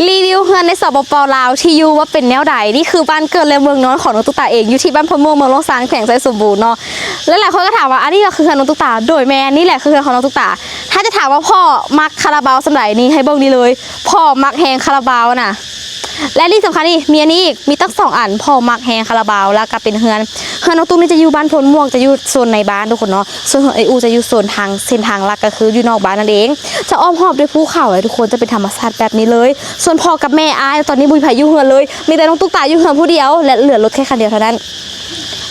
ຣີວິວເຮືອນໃນ ສປປ ລາວ ທີ່ຢູ່ວ່າເປັນແນວໃດ. ນີ້ຄືບ້ານເກີດ ແລະ ເມືອງນອນຂອງນ້ອງຕຸກຕາເອງ ຢູ່ທີ່ບ້ານໂພນມ່ວງ ເມືອງລ່ອງຊານ ແຂວງໄຊສົມບູນເນາະ. ຫຼາຍໆຄົນກໍຖາມວ່າ ອັນນີ້ກໍຄືເຮືອນນ້ອງຕຸກຕາ? ໂດຍ ແມ່ນ, ນີ້ແຫຼະຄືເຮືອນຂອງນ້ອງຕຸກຕາ. ຖ້າຈະຖາມວ່າພໍ່ມັກຄາລາບາວສ່ຳໃດ? ນີ້ ໃຫ້ເບິ່ງນີ້ເລີຍ, ພໍ່ມັກແຮງຄາລາບາວນະ. ແລະ ທີ່ສຳຄັນນີ້ ມີອັນນີ້ອີກ, ມີຕັ້ງສອງອັນ, ພໍ່ມັກແຮງຄາລາບາວ ແລ້ວກໍເປັນເຮືອນ ເຮືອນນ້ອງຕຸກນີ້ຈະຢູ່ບ້ານໂພນມ່ວງ, ຈະຢູ່ໂຊນໃນບ້ານທຸກຄົນເນາະ. ສ່ວນເຮືອນອ້າຍອູ້ຈະຢູ່ໂຊນທາງ ເສັ້ນທາງຫຼັກກໍຄືຢູ່ນອກບ້ານນັ້ນເອງ. ຈະອ້ອມຮອບດ້ວຍພູເຂົາເລີຍທຸກຄົນ, ຈະເປັນທຳມະຊາດແບບນີ້ເລີຍ. ສ່ວນພໍ່ກັບແມ່ອ້າຍ ຕອນນີ້ບໍ່ມີໃຜຢູ່ເຮືອນເລີຍ, ມີແຕ່ນ້ອງຕຸກຕາຢູ່ເຮືອນຜູ້ດຽວ ແລະ ເຫຼືອລົດແຄ່ຄັນດຽວເທົ່ານັ້ນ.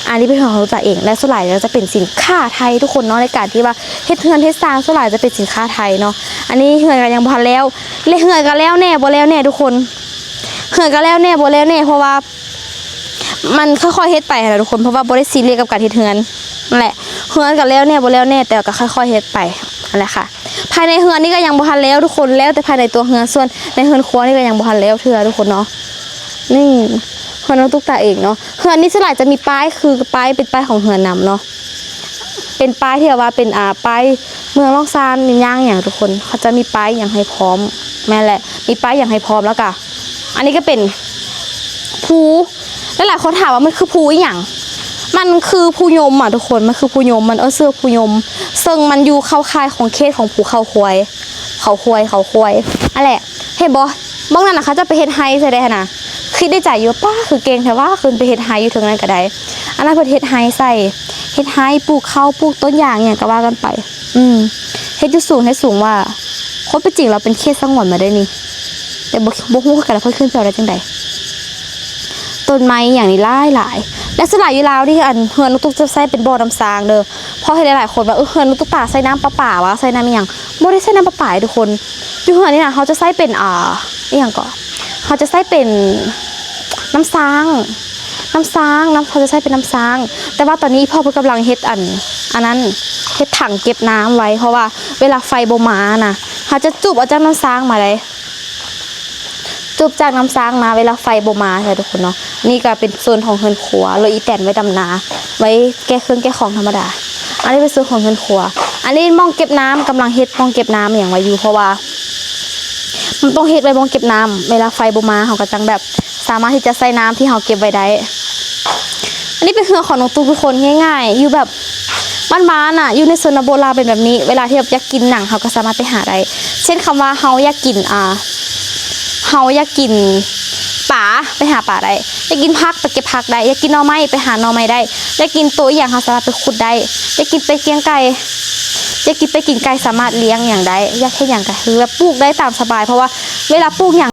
ອັນນີ້ເປັນເຮືອນຂອງຕຸກຕາເອງ ແລະ ສ່ວນຫຼາຍກໍຈະເປັນສິນຄ້າໄທທຸກຄົນເນາະ, ໃນການທີ່ວ່າເຮັດເຮືອນເຮັດຊານ ສ່ວນຫຼາຍຈະເປັນສິນຄ້າໄທເນາະ. ອັນນີ້ເຮືອນກໍຍັງບໍ່ທັນແລ້ວ ແລະ ເຮືອນກໍແລ້ວແດ່ບໍ່ແລ້ວແດ່ທຸກຄົນ, ເຮືອນກໍແລ້ວແດ່ບໍ່ແລ້ວແດ່ ເພາະວ່າ ມັນຄ່ອຍໆເຮັດໄປຫັ້ນນະທຸກຄົນ, ເພາະວ່າບໍ່ໄດ້ຊີຣຽສກັບການເຮັດເຮືອນ. ນັ້ນແຫຼະ ເຮືອນກໍແລ້ວແດ່ບໍ່ແລ້ວແດ່ ແຕ່ກໍຄ່ອຍໆເຮັດໄປ. ນັ້ນແຫຼະຄ່ະ ພາຍໃນເຮືອນນີ້ກໍຍັງບໍ່ທັນແລ້ວທຸກຄົນ, ແລ້ວແຕ່ພາຍໃນຕົວເຮືອນ. ສ່ວນໃນເຮືອນຄົວນີ້ກໍຍັງບໍ່ທັນແລ້ວເທື່ອທຸກຄົນເນາະ. ນີ້ເຮືອນນ້ອງຕຸກຕາເອງເນາະ. ເຮືອນນີ້ສ່ວນຫຼາຍຈະມີປ້າຍ ຄືປ້າຍ ເປັນປ້າຍຂອງເຮືອນນຳເນາະ. ເປັນປ້າຍທີ່ວ່າເປັນ ອ່າ ປ້າຍເມືອງລ່ອງຊານ ຍາງຫຍັງທຸກຄົນ, ເຂົາຈະມີປ້າຍຫຍັງໃຫ້ພ້ອມ. ແມ່ນແຫຼະ ມີປ້າຍຫຍັງໃຫ້ພ້ອມ. ແລ້ວກະ ອັນນີ້ກໍເປັນພູ. ຫຼາຍໆຄົນຖາມວ່າມັນຄືພູອີ່ຫຍັງ? ມັນຄືພູຍົມອະທຸກຄົນ, ມັນຄືພູຍົມ, ມັນເອີ້ນຊື່ວ່າພູຍົມ, ເຊິ່ງມັນຢູ່ເຂົ້າຂ່າຍຂອງເຂດຂອງພູເຂົາຄວາຍ ເຂົາຄວາຍ ເຂົາຄວາຍ ຫັ້ນແຫຼະ. ເຫັນບໍ່? ເບິ່ງນັ້ນນະ ເຂົາເຈົ້າໄປເຮັດໄຮ່ໃສ່ໄດ້ຫັ້ນນະ. ຄິດໃນໃຈຢູ່ວ່າ ປ້າ ຄືເກັ່ງແທ້ວ່າ ຂຶ້ນໄປເຮັດໄຮ່ຢູ່ເທິງນັ້ນກໍໄດ້. ອັນນັ້ນເພິ່ນເຮັດໄຮ່ໃສ່ ເຮັດໄຮ່ ປູກເຂົ້າ ປູກຕົ້ນຢາງຫຍັງກໍວ່າກັນໄປ. ອືມ ເຮັດຢູ່ສູງ ເຮັດສູງວ່າ ຄວາມເປັນຈິງແລ້ວເປັນເຂດສະຫງວນມາໄດ້ນີ້, ແຕ່ບໍ່ ບໍ່ຮູ້ຄືກັນວ່າເພິ່ນຂຶ້ນໄປເອົາໄດ້ຈັ່ງໃດ. ຕົ້ນໄມ້ຫຍັງນີ້ຫຼາຍໆ ແລະ ສ່ວນຫຼາຍຢູ່ລາວນີ້ ອັນເຮືອນນ້ອງຕຸກຈະໃຊ້ເປັນບໍ່ນ້ຳຊາງເດີ. ເພາະເຫັນຫຼາຍໆຄົນວ່າ ເອີ ເຮືອນນ້ອງຕຸກຕາໃຊ້ນ້ຳປະປາວະ ໃຊ້ນ້ຳອີ່ຫຍັງ? ບໍ່ໄດ້ໃຊ້ນ້ຳປະປາເດ້ທຸກຄົນ. ຢູ່ເຮືອນນີ້ນະ ເຮົາຈະໃຊ້ເປັນ ອ່າ ອີ່ຫຍັງເກາະ ເຮົາຈະໃຊ້ເປັນນ້ຳຊາງ ນ້ຳຊາງ ນ້ຳ ເຮົາຈະໃຊ້ເປັນນ້ຳຊາງ. ແຕ່ວ່າຕອນນີ້ພໍ່ເພິ່ນກຳລັງເຮັດອັນ ອັນນັ້ນ ເຮັດຖັງເກັບນ້ຳໄວ້ ເພາະວ່າເວລາໄຟບໍ່ມານະ ເຮົາຈະຈູບເອົາຈາກນ້ຳຊາງມາໄດ້. ຈູບຈາກນ້ຳຊາງມາເວລາໄຟບໍ່ມາເທື່ອທຸກຄົນເນາະ. ນີ້ກໍເປັນໂຊນຂອງເຮືອນຄົວ ເລີຍອີແຕນໄວ້ດຳນາ ໄວ້ແກ່ເຄື່ອງແກ່ຂອງທຳມະດາ. ອັນນີ້ເປັນໂຊນຂອງເຮືອນຄົວ. ອັນນີ້ໝ່ອງເກັບນ້ຳ ກຳລັງເຮັດໝ່ອງເກັບນ້ຳຫຍັງໄວ້ຢູ່ ເພາະວ່າມັນຕ້ອງເຮັດໄວ້ໝ່ອງເກັບນ້ຳ ເວລາໄຟບໍ່ມາ ເຮົາກໍຈັ່ງແບບ ສາມາດທີ່ຈະໃຊ້ນ້ຳທີ່ເຮົາເກັບໄວ້ໄດ້. ອັນນີ້ເປັນເຮືອນຂອງນ້ອງຕຸກທຸກຄົນ ງ່າຍໆ ຢູ່ແບບບ້ານໆນະ ຢູ່ໃນຊົນນະບົດລາວເປັນແບບນີ້. ເວລາທີ່ແບບຢາກກິນຫຍັງ ເຮົາກໍສາມາດໄປຫາໄດ້ ເຊັ່ນຄຳວ່າເຮົາຢາກກິນ ອ່າ ເຮົາຢາກກິນປາ ໄປຫາປາໄດ້, ຢາກກິນຜັກ ໄປເກັບຜັກໄດ້, ຢາກກິນໜໍ່ໄມ້ ໄປຫາໜໍ່ໄມ້ໄດ້, ຢາກກິນໂຕອີ່ຫຍັງ ເຮົາສາມາດໄປຂຸດໄດ້, ຢາກກິນເປັດ ກິນໄກ່ ຢາກກິນເປັດ ກິນໄກ່ ສາມາດລ້ຽງຫຍັງໄດ້, ຢາກເຮັດຫຍັງກໍຄືແບບປູກໄດ້ຕາມສະບາຍ ເພາະວ່າເວລາປູກຫຍັງ